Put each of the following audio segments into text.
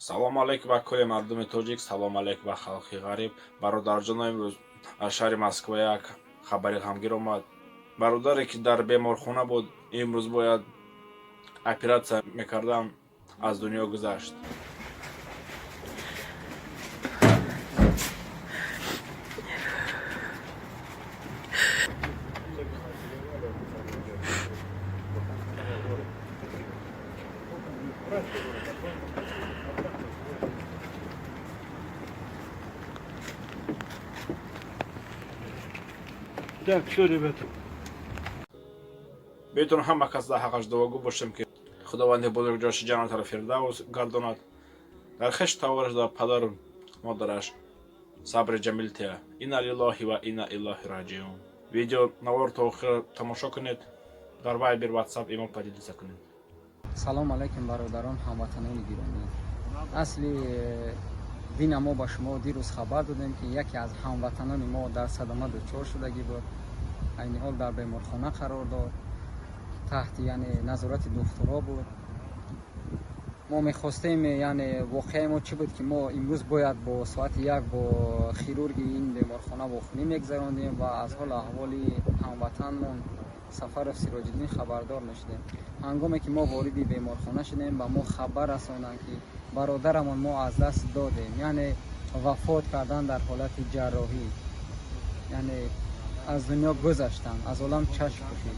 Салому алейкум ба кулли мардуми тоҷик, салому алейкум ба халқи ғариб. Бародарҷоно, имрӯз аз шаҳри Москва як хабари ғамгир омад. Бародаре, ки дар беморхона буд, имрӯз бояд оператсия мекардам, аз дунё гузашт. Так, все, ребята. Бетон ҳама кас дар ҳаққаш дуогӯ бошем, ки Худованди бузург ҷоши ҷаннатро фирдавс гардонад, дар хеш тавораш, дар падару модараш сабри ҷамил тия. Инна лиллоҳи ва инна илайҳи роҷиун. Видео навор то охир тамошо кунед, дар Вайбер, Ватсап, имо поделиться кунед. Салом алайкум, бародарон, ҳамватанони гиромӣ. Асли дина мо ба шумо дирӯз хабар додем, ки яке аз ҳамватанони мо дар садама дучор шудагӣ буд, айни ҳол дар беморхона қарор дод, таҳти, яъне, назорати духтуро буд. Мо мехостем, яъне, воқеаи мо чӣ буд, ки мо имрӯз бояд бо соати 1 бо хирурги ин беморхона вохӯрӣ мегузарондем ва аз ҳолу аҳволи ҳамватанмон Сафаров Сироҷиддин хабардор мешудем. Ҳангоме ки мо вориди беморхона шудем, ба мо хабар расонданд, ки бародарамон мо аз даст додем, яъне вафот кардан дар ҳолати ҷарроҳӣ, яъне аз дунё гузаштанд, аз олам чашм пӯшид.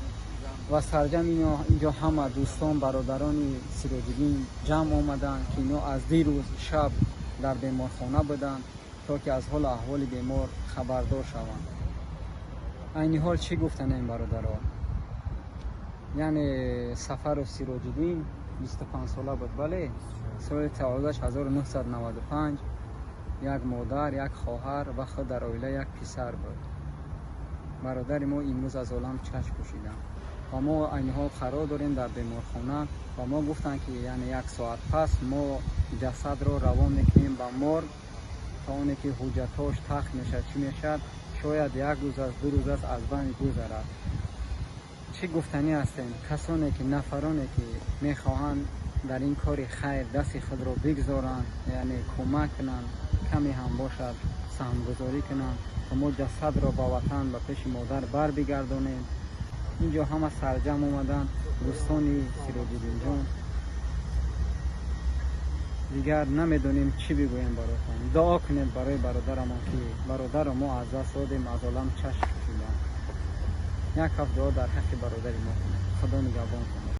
Ва сарҷам инҷо ҳама дӯстон, бародарони Сироҷиддин ҷамъ омаданд, ки ино аз дирӯз шаб дар беморхона буданд, то ки аз ҳолу аҳволи бемор хабардор шаванд. Айни ҳол чӣ гуфтанем, бародаро? Яъне Сафаров Сироҷиддин 25 сола буд, бале, соли таваллудаш 1995, як модар, як хоҳар ва худ дар оила як писар буд. Бародари мо имрӯз аз олам чашм пӯшиданд ва мо айни ҳол қарор дорем дар беморхона ва мо гуфтанд, ки, яъне, як соат пас мо ҷасадро равон мекунем ба морг, то оне ки ҳуҷҷатҳош тахт мешавад, чӣ мешавад, шояд як рӯз аст, 2 рӯз аст, аз байн гузарад. Чӣ гуфтанӣ ҳастем? Касоне ки, нафароне ки мехоҳанд дар ин кори хайр дасти худро бигзоранд, яъне кӯмак кунанд, каме ҳам бошад саҳмгузорӣ кунанд, то мо ҷасадро ба ватан, ба пеши модар барбигардонем. Инҷо ҳама сарҷамъ омаданд дӯстони Сироҷиддинҷон. Дигар намедонем чӣ бигӯем баротон. Дуо кунед барои бародарамон, ки бародарро мо аз даст додем, аз олам чашм пӯшиданд. Як ҳафт дуо дар ҳаққи бародари мо кунед. Худо нигаҳбонтон бошад.